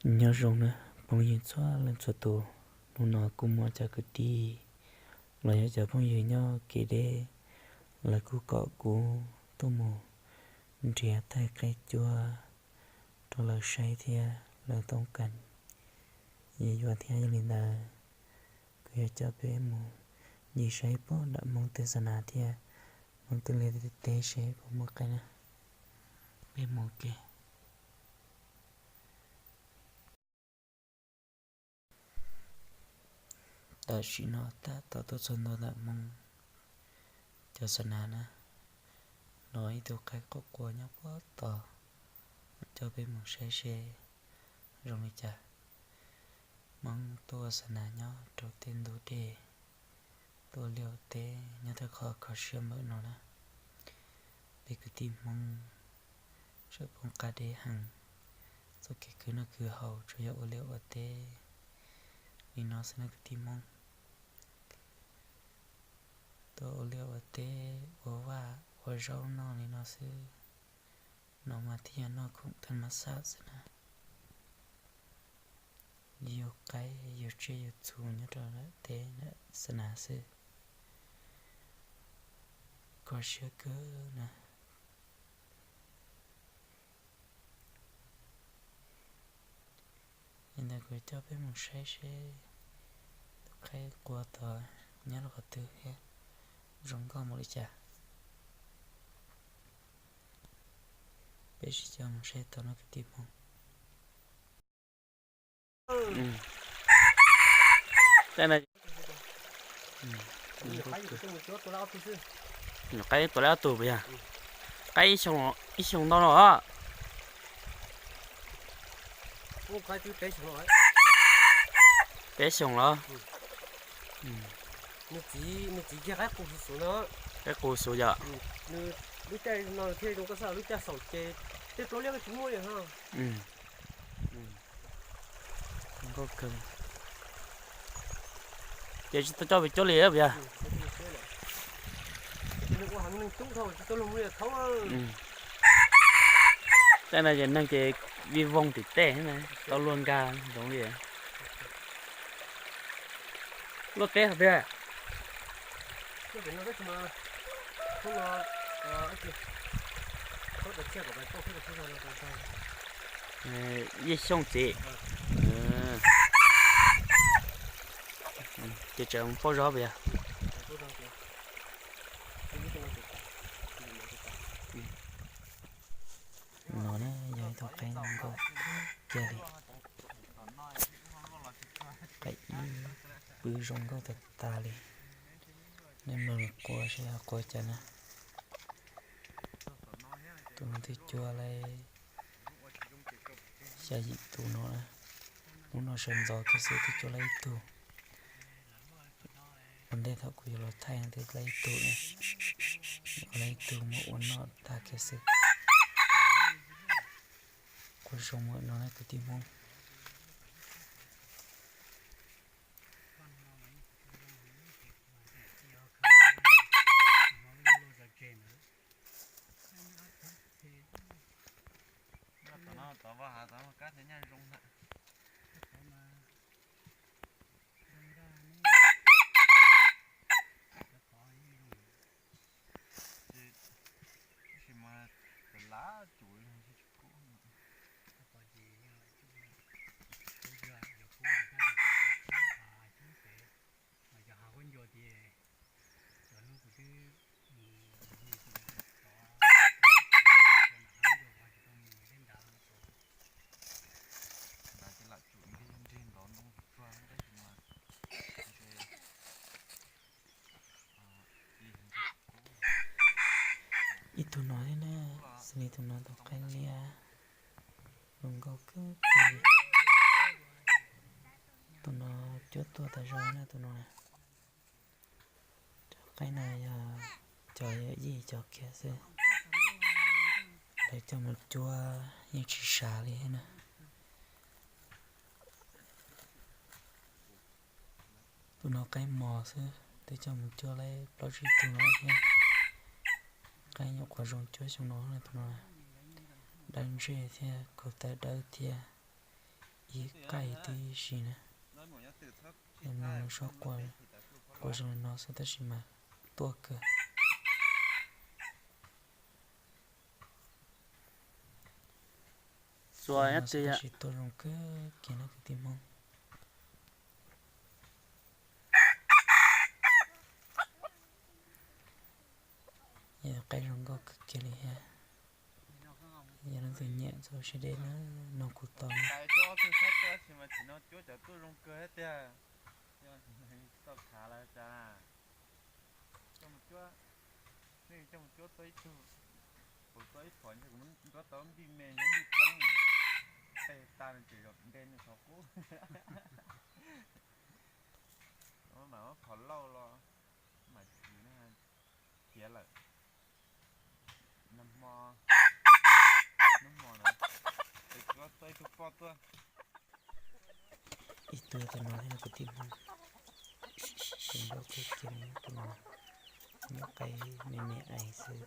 Nyob zoo na phooj ywg txhua leej txhua tus, hnub no kuj muaj cov kwv tij los yog cov phooj ywg nyob kev deb, lawv kuj kom kuv tuaj mus nrhiav thaij qaib cuab rau lawv saib thiab lawv toob kas yuav yuav thiab. Yog li ntawd, kuv yuav coj peb mus ncig saib puag nram Hmoob tej xa nas thiab Hmoob tej liaj tej teb seb puas muaj qaib na. Peb mus ke. Tam sim no tab tom tuaj txog ntua ntawm Hmoob cov xa nas na, hnov ib tug qaib quaj quaj nyob puag tod, coj peb mus saib seb zoo li cas. Hmoob tuaj ua xa nas nyob rau tej ntug dej, tuaj ua liaj ua teb nyob thawj qhov kho siab npaum no na. Peb kwv tij Hmoob tseem poob qab deb heev, txoj kev khwv noj khwv haus tsuas yog ua liaj ua teb li no xwb na kwv tij Hmoob. Tuaj ua liaj ua teb ua vaj ua zaub noj li no xwb, no mas thiaj yog noj khoom thaj mab xaj xwb na. Yug qaib yug tsiaj yug txhu nyob rau lawm teb lawm xa nas xwb, kho siab kawg na. Li ntawd kuv coj peb mus saib seb tus qaib qua tod nyob rau qhov twg thiab zoo nkauj npaum li cas. Peb sib coj mus saib tau no kwv tij Hmoob. Nyuam qaib tua laib ob tug puas yog? Qaib ib xyoo ntau no os. Peb xyoo los? Qaib qus xus yom? Ces tsis tau coj pes cuab li puas yog? Tej no ces neeg ces vij voog tim tej, tau luag nkag zoov li. Luaj teb qhov twg? Yij Xyooj txiv. Ces tseem pauj zog puas yog? No na yog ib tug qaib zoo nkauj kiag li. Qaib ib pw zoo nkauj tag tag li. Nej mloog qua seb ho qua cas na. Tus no twb cuab lawm xya yim tus no na. Hnub no sawv ntxov kiag xwb twb cuab lawm ib tug. Ua ntej thaum kuv yuav los thaij twb lawm ib tug na. Ua lawm ib tug mus ua noj tag kiag xwb. Qua zoo mus no na kwv tij Hmoob. Tom no tom vaj hav tom kab thiab nyaj zoo ntag. Tab sis mas lav tsum tsis kub. Ib tug no thiab na, xws li tus no tus qaib liab zoo nkauj kawg kiag li. Tus no cuab tuaj tas zog na tus no na. Cov qaib no yog cov yawm yij cov kiag xwb. Lawv coj mus cuab yeej tsis sav li thiab na. Tus no qaib mos xwb, twb coj mus cuab lawm plaub tsib tug no thiab. Qaib nyuam qhuav zoo cuab xyoo no na tus no. Dawb ntsej thiab, kaus taw dawb thiab. Ib qaij tib si na. Nws sab quas, quas zoo li no xwb tab sis mas tuaj kawg. Tab sis tuaj zoo kawg kiag na kwv tij Hmoob. Yog qaib zoo nkauj kawg kiag li thiab. Yog leej twg nyiam txog sib deb na, nug kuv tau na. Tsis no cuab cov tuaj zoo kawg thiab tiag. Tau khav lawm tas. Coj mus cuab, nej coj mus cuab tau ib tug, kuv tau ib phom ntshe kuv nrog tau npij me nrog npij poob, peg tag nws tseem zaum nte nws qhov qub. Mam muab phom lauj los mam khiav lawm. Nag hmo, nag hmo na, es kuv tau ib tug poj tuaj. Ib tug tus no thiab kwv tij Hmoob, zoo nkauj kawg kiag li tus no, nyuam qaib me me ais xwb,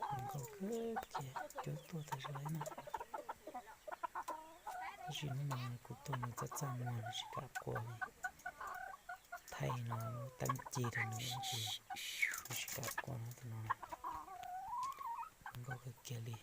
zoo nkauj kawg kiag, cuab tuaj tag zog li na. Tab sis hnub no kuv tuaj nws txaj txaj muag nws tsis kam qua li. Thaij no lub teeb ci rau nws ces nws tsis kam qua no tus no. Zoo nkauj kawg kiag li.